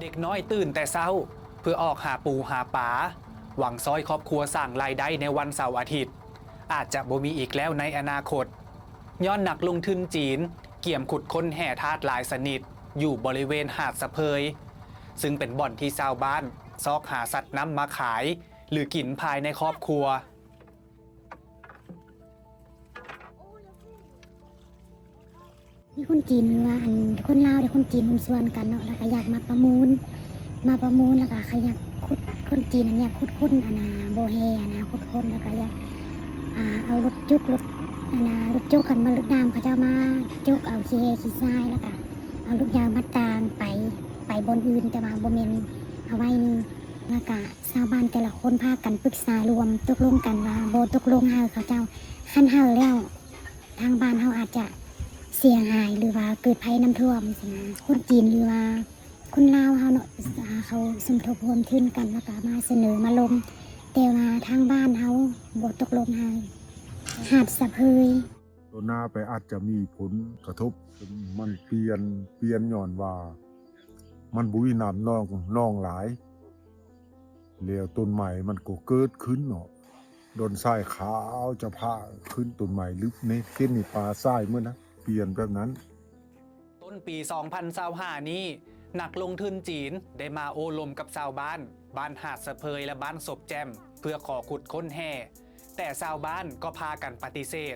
ເດັກນ້ອຍຕື່ນແຕ່ເຊົ້າ ເພື່ອອອກຫາປູຫາປາ ຫວັງຊ່ອຍຄອບຄົວສ້າງລາຍໄດ້ໃນວັນເສົາອາທິດ ອາດຈະບໍ່ມີອີກແລ້ວໃນອະນາຄົດ ຍ້ອນນັກລົງທຶນຈີນກຽມຂຸດຄົ້ນແຮ່ທາດຫຼາຍຊະນິດ ຢູ່ບໍລິເວນຫາດສະເພີຍ ຊຶ່ງເປັນບ່ອນທີ່ຊາວບ້ານຊອກຫາສັດນ້ຳມາຂາຍ ຫຼື ກິນພາຍໃນຄອບຄົວ. ມີຄົນຈີນ ຫຼືວ່າອັນຄົນລາວ ແລະຄົນຈີນຮ່ວມສ່ວນກັນເນາະ ແລ້ວກໍຢາກມາປະມູນ ມາປະມູນ ແລ້ວກໍເຂົາຢາກຂຸດ ຄົນຈີນຫັ້ນຢາກຂຸດຄົ້ນອັນນ່າບໍ່ແຮ່ຫັ້ນນ່າ ຂຸດຄົ້ນ ແລ້ວກໍຢາກ ອ່າ ເອົາລົດຈຸກ ລົດອັນນ່າລົດຈົກ ຄັນວ່າລົດນ້ຳເຂົາເຈົ້າມາຈົກເອົາຂີ້ແຮ່ຂີ້ຊາຍ ແລ້ວກໍເອົາລູກຍາງມາຕາງໄປ ໄປບ່ອນອື່ນ ແຕ່ວ່າບໍ່ແມ່ນເອົາໄວ້ນີ້ ແລ້ວກໍ ຊາວບ້ານແຕ່ລະຄົນພາກັນປຶກສາລວມຕົກລົງກັນວ່າບໍ່ຕົກລົງໃຫ້ເຂົາເຈົ້າ ຄັນໃຫ້ແລ້ວທາງບ້ານເຮົາອາດຈະເສຍຫາຍ ຫຼືວ່າເກີດໄພນ້ຳຖ້ວມຊີ້ນະ ຄົນຈີນ ຫຼືວ່າຄົນລາວເຮົາເນາະ ເຂົາສົມທົບຮ່ວມທຶນກັນ ແລ້ວກໍມາສະເໜີມາລົມ ແຕ່ວ່າທາງບ້ານເຮົາບໍ່ຕົກລົງໃຫ້ ຫາດສະເພີຍ. ຕໍ່ໜ້າໄປອາດຈະມີຜົນກະທົບ ມັນປ່ຽນ ປ່ຽນຍ້ອນວ່າ ມັນບໍ່ມີນ້ຳນອງ ນອງຫຼາຍ ແລ້ວຕົ້ນໄມ້ມັນກໍເກີດຂຶ້ນເນາະ ດອນຊາຍຂາວຈະພາຂຶ້ນ ຕົ້ນໄມ້ລຶບໃນເຂດນີ້ປ່າຊາຍໝົດນະ ປ່ຽນແບບນັ້ນ. ຕົ້ນປີສອງພັນຊາວຫ້ານີ້ ນັກລົງທຶນຈີນໄດ້ມາໂອ້ລົມກັບຊາວບ້ານ ບ້ານຫາດສະເພີຍ ແລະ ບ້ານສົບແຈ່ມ ເພື່ອຂໍຂຸດຄົ້ນແຮ່ ແຕ່ຊາວບ້ານກໍພາກັນປະຕິເສດ